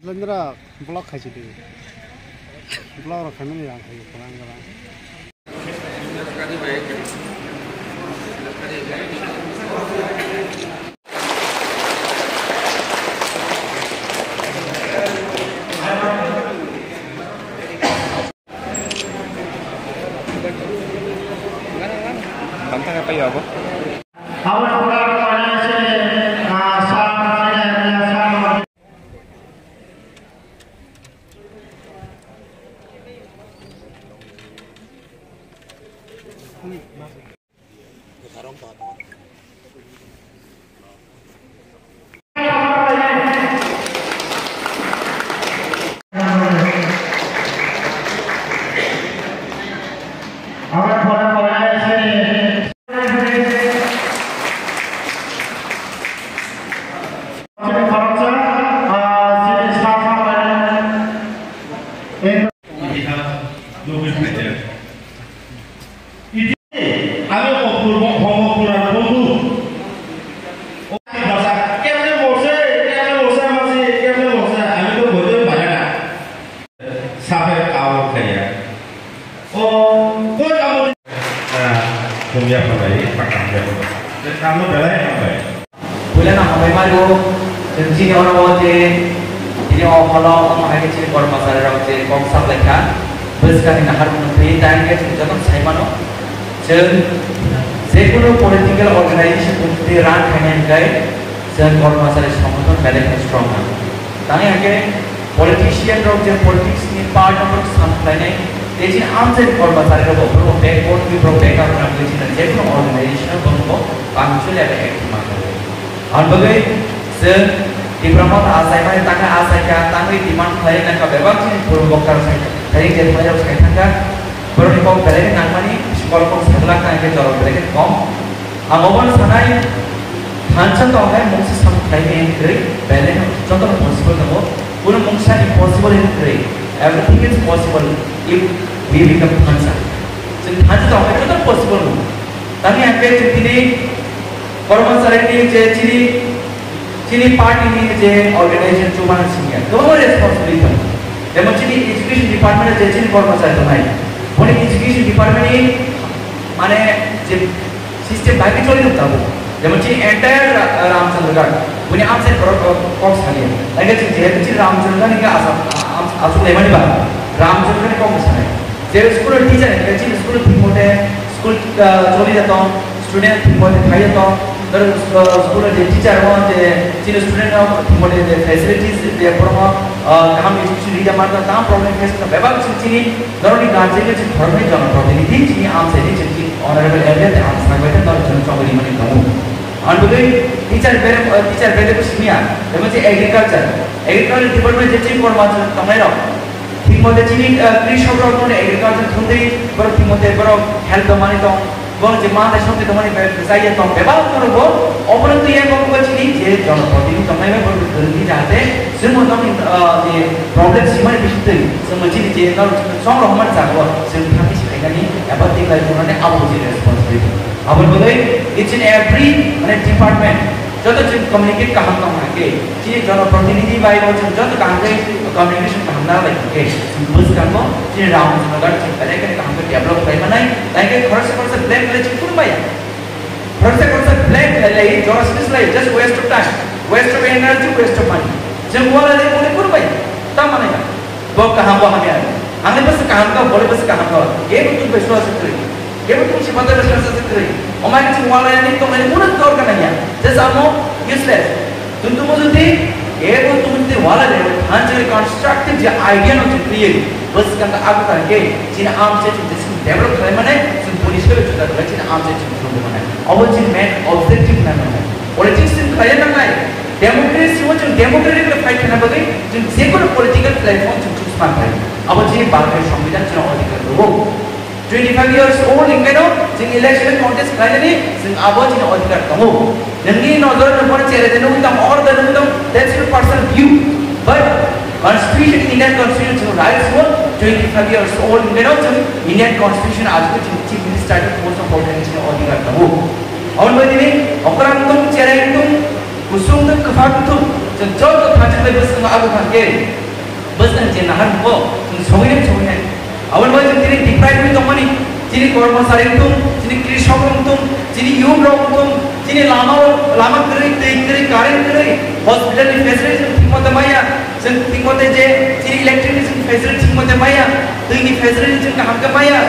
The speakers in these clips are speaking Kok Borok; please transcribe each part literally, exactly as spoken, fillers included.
Lendra block khai sidi. Block rok khaimani rang khai kwbang kwbang. Tanta kapa ya, Abo pura pura se, ah, sa, sa, sa. Ani o purbo homo puran bondhu. O bhasha kemne bose, kemne bose, masi, kemne bose, ami to bujui pare na. Sabe kao khaya. O, koi amo. Ah, tumya phalai, pakam ya. Kamo belai hambai. Puila no hambai mario, chwng chini oro o je, chini o holo, omo hai khe chini kormachari rok je kok saplai kha, bwskangni nahar mwnwi twi, tai hwnkhe chwng jotono sai mano, chwng jekunu political organization twi run khainai hwnkhe, chwng kormachari songothon belai khe strong nango. Tangwi hwnkhe politician rok je politics ni part no sam khlainai, tei chini amchaini kormachari rok bo borok backbone twi borok backup rwna bagwi chini jekunu organization o borok bo punctual eba active ma khlai. Aboni bagwi chwng Tipra Motha achaimani tangwi achaikha, tangwi demand khlai nangkha, bebak chini purbo bokta rok sai, sai je phai rok sai thangkha, borokni kok belai khe nangmani, bisi kol kok sajlak nang khe jorok belai khe kom. Ang obono sanai, thansa tong hai mungsa sam khlai ni kwrwi, belai no jotono possible tongo, kunu mungsa impossible ni kwrwi, everything is possible if we become thansa. Chwng thansa tong hai jotono possible no. Tamni hwnkhe chwng tini kormachari ni je chini, chini party ni je organization chubana singya kwbangma responsibility tongo. Jemon chini education department je chini kormachari tongnai, boni education department ni mane je system bai khe choli nuk tabuk. Jemon chini entire Ra-, Ramchandraghat, boni amchai borok kok, kok saliya. Hwnkhe chini jehetu chini Ramchandraghat ni aswk, aswk lemani ba Ramchandraghat ni kok sanai. Je school teacher, chini school thik mote school, ah, choli jato, student thik mote phai jato, doro, ah, school je teacher mo je chini student rok thik mote je facilities je borok, ah, kaham education rija manto, tamo problem face kha, bebak chini, chini norokni guardian ni chini khoroknwi jana protinidhi chini amchai ni chini honorable M L A tei ang sanbai tei norok chini chongwi rimani tongo. Ang bagwi teacher bere, ah, teacher bere bo simiya, jemon je agriculture, agriculture department je chini kormachari tongnai rok, thik mote chini, ah, krishok rok no agriculture thumwi borok thik mote borok help tongmani tong, borok je ma tai songte tongmani be-, bwsai ya tong, bebak borok bo obono twi ya borok bo chini je jonoprotinidhi tongnai bai borok kwrwngwi jahate chwngno tongni, ah, je problem simani bisingtwi chwngno chini je norok chini chongrok hwnmani jaga o chwng thangwi si phainani eba tiklai tongnani abo bo chini responsibility. Aboni bagwi each and every mane department joto chwng communicate kaham tong hwnkhe, chini jonoprotinidhi bai bo chwng joto kaham khe communication kaham na lai hwnkhe, chwng bwskango chini Ramchandraghat chwng belai kheno kaham khe develop khlai manai, tai khe khoroksa khoroksa blame khlai chwng phuru maya. Khoroksa khoroksa blame khlai lai, jora sini lai, just waste of time, waste of energy, waste of money. Chwng wala lai mone phuru maya. Ta mane na. Bo kaham bo hamya. Angni bwswk kaham kha, bole bwswk kaham kha. Kebo twi bai sua se kwrwi. Kebo twi si bata bai sua se kwrwi. Omai ni chwng wala ni tong lai mone dor kana ya. Just amo useless. Tuntu mo jodi, ebo tuntu wala le, hanjani constructive je idea no je kriye, bwskang ka agu ka ke, chini amchai chini je chini develop khlai mane, chini police le juda khlai chini amchai chini thumbu mane. Obo chini main objective na nang nai. Politics chini khlai nang nai. Democracy o chini democratic le fight khna bagwi, chini je kono political platform chini choose man pai. Obo chini Bharat ni Songbidan chini odhikar rwo. Twenty five years old hwnkhe no chwng election contest khlainani chwng abo chini odhikar tongo. Nungni nojor nung bono chere de nung tong or de nung tong, that's your personal view. But constitution, Indian constitution chwng rights mo twenty five years old hwnkhe no chwng Indian constitution ajukhe chwng chief minister ni post of order ni chini odhikar tongo. Aboni bagwi nini okra wng tong, chere wng tong, kusung tong, kwphar wng tong, Joto thansa bai bwskango abo kha khe bwskang je nahar bo chwng sogwi nai sogwi nai. Aboni bagwi chwng tini deprive wngwi tongmani, chini kormosari wngthung, chini krishok wngthung, chini youth rok wngthung, chini lama lama kwrwi, twi kwrwi, current kwrwi, hospital ni facility chwng thik mote maya, chwng thik mote je chini electric ni chwng facility thik mote maya, twi ni facility chwng kaham khe maya.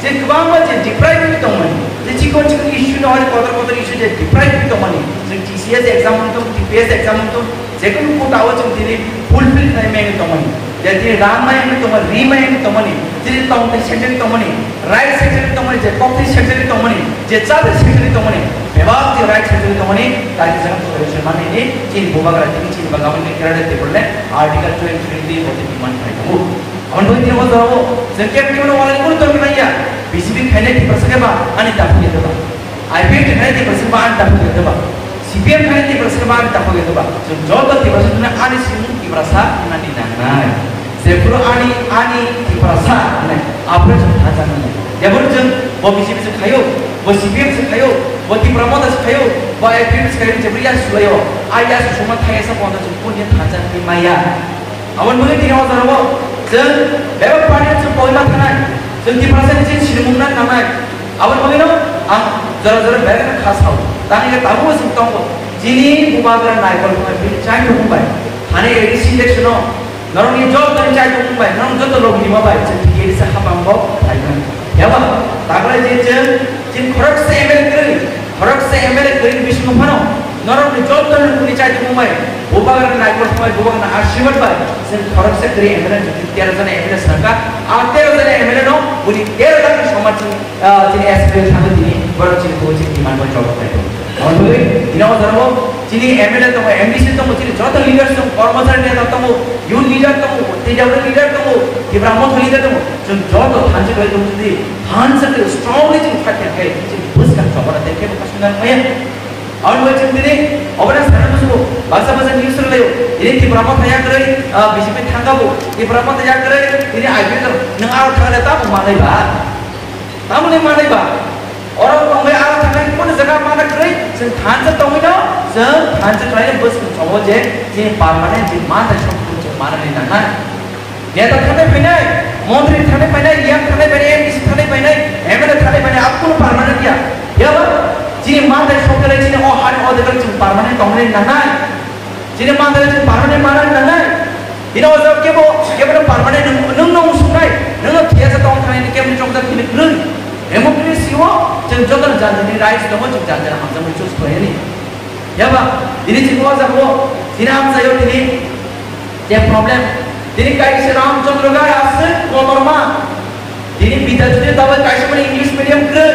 Je kwbangma je deprive wngwi tongmani, je chikon chikon issue no hwnwi kotor kotor issue je deprive wngwi tongmani, chwng T C S exam wngthung, T P S exam wngthung, jekunu quota o chwng tini fulfill khlai maya wngwi tongmani, je tini rang maya wngwi tongmani, ri maya wngwi tongmani, tini tongthai sector wngwi tongmani, right sector wngwi tongmani, je kokthai sector wngwi tongmani, je chathai sector wngwi tongmani, bebak je right sector wngwi tongmani, kaisa jaga solution manwi ni chini bubagra tini chini bagwi aboni khe kerade table le Article twenty three ni bo tini demand khlai tongo. Aboni bagwi tini o jorao chwng kebo kebo no walai kunu torkhe nangya. B J P khainai Tiprasa khe ba ani daphuk ya khe ba. I P F T khainai Tiprasa khe ba ani daphuk ya khe ba. C P M khainai Tiprasa khe ba ani daphuk ya khe ba. Chwng joto Tiprasa hwnwi ani simung Tiprasa hwnani nangnai. Jephuru ani, ani Tiprasa hwnwi aphuru chwng thansa nangnai. Jephuru chwng bo B J P se khaio, bo C P M se khaio, bo Tipra Motha se khaio, bo I P F T se khaio, jephuru ya sulaio. A ya suma thaya sa bo chwng pun ya thansa ni maya. Aboni bagwi tini o jorao chwng bebak party chwng koima thanai, chwng Tiprasa ni chini sinimung nang nangnai. Aboni bagwino ang jora jora bebak kha sao. Tangwi khe tabukbo chwng tongo. Chini bubagra naikol wngkha bini chaitokmung bai. Thani A D C election o norokni joto ni chaitokmung bai, norok joto logi rima bai chwng T D C hapang bo phaikha. Phiya ba taklai je chwng, chini khoroksa M L A kwrwi, khoroksa M L A kwrwini bisingo phano norokni joto ni bini chaitokmung bai, bubagra naikol wngkha bai, bubagra ashirwad bai chwng khoroksa kwrwi M L A, tero jona M L A swrangkha. A tero jona M L A no bini tero lakh ni somaj chini, ah, chini S P L thangwi tini borok chini kubu chini demand bai jawab khlai tongo. Aboni bagwi tini o jorao chini M L A tongo, M D C tongo, chini joto leaders tongo, kormosari neta tongo, youth leader tongo, T W leader tongo, Tipra Motha leader tongo. Chwng joto thansa khlai tongo, jodi thansa khlai strongly chwng fight khlai khe chini bwskang chobana tei kebo kasuna maya. Aboni bagwi chwng tini obono sana musugo, baksa baksa news rwlaio. Tini Tipra Motha yakrwi, ah, B J P thangkha bo. Tipra Motha yakrwi, tini I P F T nwng aro thangkha le tamo manwi ba? Tamoni manwi ba? Oro tongwi aro thangkha kunu jaga mana kwrwi, chwng thansa tongwino, chwng thansa khlaino bwskang chobo je, je permanent je manthai song chwng manani nangnai. Neta thani phainai, montri thani phainai, E M thani phainai, M D C thani phainai, M L A thani phainai, abo kunu permanent ya. Phiya ba chini manthai sokele chini o hani o dekele chini permanent tongnai nangnai. Chini manthai chini permanent manani nangnai. Bini o jaga kebo, kebo no permanent nung, nung nung sungnai, nung no thiyasa tong thani kebo ni chokjak chini kwrwi. Democracy o chwng joto janjani rights tongo, chwng janjani hamjakmani choose khlainani. Phiya ba, tini chini o jaga o, tini amchaio tini je problem, tini kaisa Ramchandra Gai aswk kotorma, tini Bidya Jyoti dabai kaisa mani English medium kwrwi,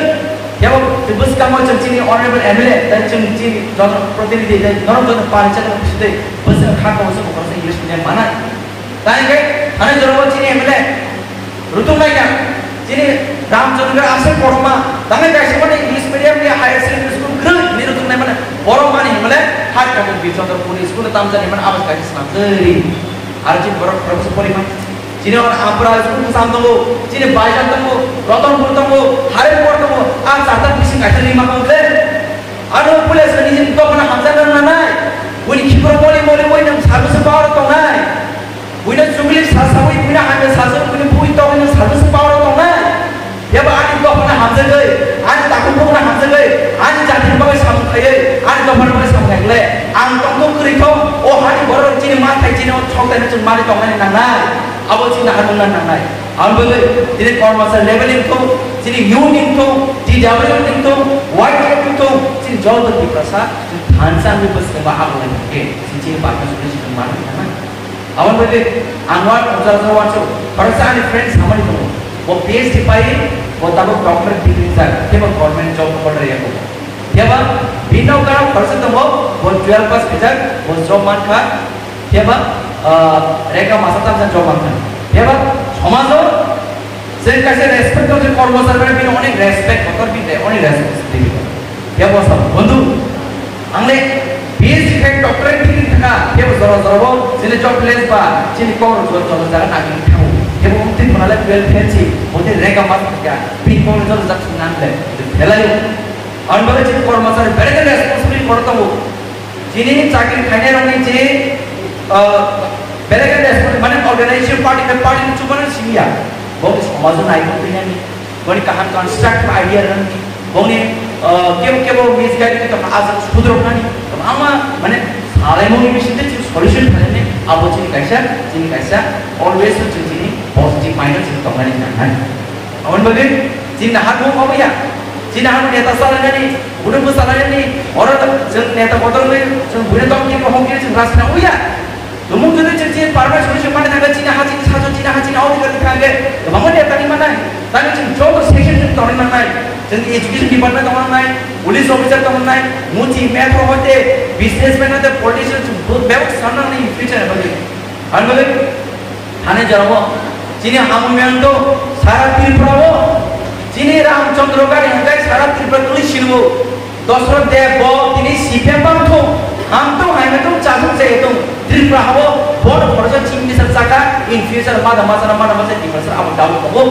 phiya ba bwskango chwng chini honorable M L A, tei chwng chini joto protinidhi, tei norok joto parichai rok bising tei bwswk kha kok se bukhorok se English medium manai. Tani khe thani jorao chini M L A rutung nai ya, chini Ramchandra aswk kotorma, tangwi kaisa mani English medium ni higher secondary school kwrwi ni rutung nai mani, borok mani himle hai tabuk Birchandrapur ni school tamjani mani abas kaisa swnam twi. Aro chini borok khoroksa porimai. Chini hwn Ampura school bwsam tongo, chini Baizan tongo, Ratanpur tongo, Haripur tongo, a charta bising kaisa rima tong khe. Ano puila sani jin to mana hamjak nang nanai. Wini khipro moli moli wini nang service power tongnai. Buino chukli sa sawi, buino hamya sa sawi, buino bui tongwi no service power tongnai. Yaba ani dophano hamjagwi, ani takhuk bukhukno hamjagwi, ani jatini bagwi samung khaiwi, ani dophano bagwi samung khaikle, ang tongthok kwrwi thok, o hani borok chini manthai chini o thok tani chwng mani tongnani nangnai, abo chini naharmungna nangnai. Aboni bagwi chini kormosari level wngthung, chini youth wngthung, T W wngthung, Y T F wngthung, chini joto Tiprasa, chini thansa wngwi bwskango abo lai khe, chini chini baksa chini chini mani nangnai. Aboni bagwi ang uansuk, uansuk, uansuk, khoroksa ani friend samani tongo. Bo P H D pai, bo tabuk doctorate degree rijak, khe bo government job holder ya bo. Phiya ba bini nogo khoroksa tongo, bo twelve pass khaijak, bo job mankha. Phiya ba, ah, rega masa tamsa job mankha. Phiya ba somajo je kaisa respect tong, je kormosari bai bini onek respect kotor bini onek respect dibi. Phiya bo sa bondhu, ang le P H D khai doctorate degree thaka, phiya bo jora jora bo chini job less ba chini kok rok jora jora jaga nagini thango. Phiya bo umtwi phunale twelve fail si, bo tei rega mas thaka, bini kok rok jora jaga nang le, phelai. Ang bagwi chini kormosari berai responsibility kotor tongo. G Tini chakri khainai rokni je, ah, belai khe respect, mane organization party by party ni chubano simiya. Bo somaj nai ko tini ani. Boni kaham constructive idea rani. Boni, ah, kebo kebo misguide to aja sudrok nani. Ama mane salai moni bising te solution thani abo chini kaisa, chini kaisa always chini positive mind chini tongnani nang nani. Aboni bagwi chini naharmung obo ya. Chini naharmung neta salainani, guduk bo salainani, oro chwng neta bodolni chwng buino tong khe hok khe chwng rajna uya. Tumung jodi chwng chini permanent solution mani thangkhe chini ha chini sajo chini ha chini odhikar thangkhe kwbangma neta ni manai. Tani chwng joto session chwng torna nangnai. Chwng education department tongna nangnai, police officer tongna nangnai, muchi metro hote, businessman hote, politician chwng bebak sanna nangnai in future ni bagwi. Ani bagwi Thani jorao chini hamung miyang to sara Tripura o chini Ramchandra Gari hingkai sara Tripura tuli sinu. Dosrot Deb bo tini C P M bang thung, ham thung, hai thung, chasung se thung. Tripura habo bono khoroksa chief minister saka in future mada masana mada masa Tripura sara abo dabu kobo.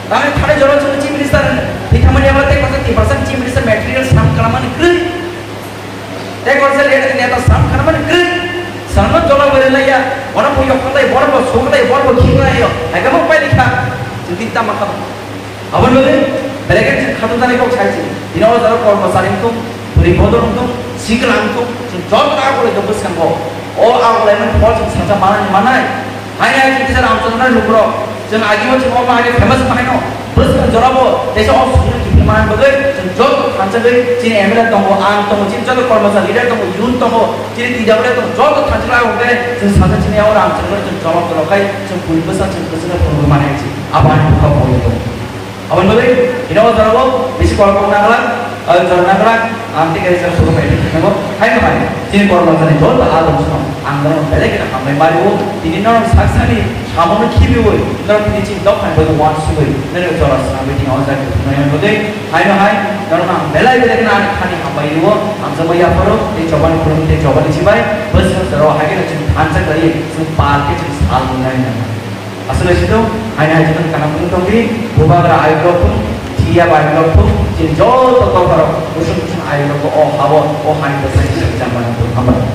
Tani thani jorao chini chief minister thik hamani abo tei khoroksa Tripura sara chief minister material sam kalamani kwrwi. Tei kaisa leader neta sam khanmani kwrwi. Salman jola bwrwi laiya. Bono bo yok khlai, bono bo sok lai, bono bo khim lai yo. Hai kamo pai likha. Jodi tama kha. Abon bole belai khe chwng khatung thani kok sai si. Dino o jaro kormo sari wngthung, bwrwi bodol wngthung, sikla wngthung, chwng joto ta kole do bwskango. O a kole man phol chwng sacha manani manai. Hai hai chwng kisa Ramchandra lukurok. Chwng agimo chwng omo hai famous bahaino. Bwswk jorabo teisa o sumung kiphilma bagwi chwng joto thansa gwi chini M L A tongo, ang tongo, chini joto kormosa leader tongo, youth tongo, chini T W tongo, joto thansa gwi ang hwnkhe chwng sacha chini yago Ramchandra chwng jawab tolo khai chwng bui bwsa chwng bwswkno phunugwi mani hai si. Abo ani bwkha bui tongo. Aboni bagwi hino o jorabo bisi kolok nangla, o jora nangla, ang tei kaisa sugo pai thango. Haino hai, chini kormo jani joto adong song, ang norok belai khe hambai mari o, tini norok saksani samono khibiwi, norok tini chini dophani bagwi wan sugwi, norok jora swnamwi tini o jaga thumnai bagwi. Haino hai, norok ang belai belai khe ani khani hambai o, ang jabo yapharo, tei chobani khulum tei chobani chibai, bwswk jora hai khe chini thansa khlai, chini pal khe chini sal nai nai. Aswk hai sito, haino hai jotoni kaham wngwi tongdi, bubagra ayuk rok thung, thiya ba ayuk rok thung, chini joto dopharo kusung kusung ayuk rok o hao, o hani bwsai ni jang mani thung, hambai.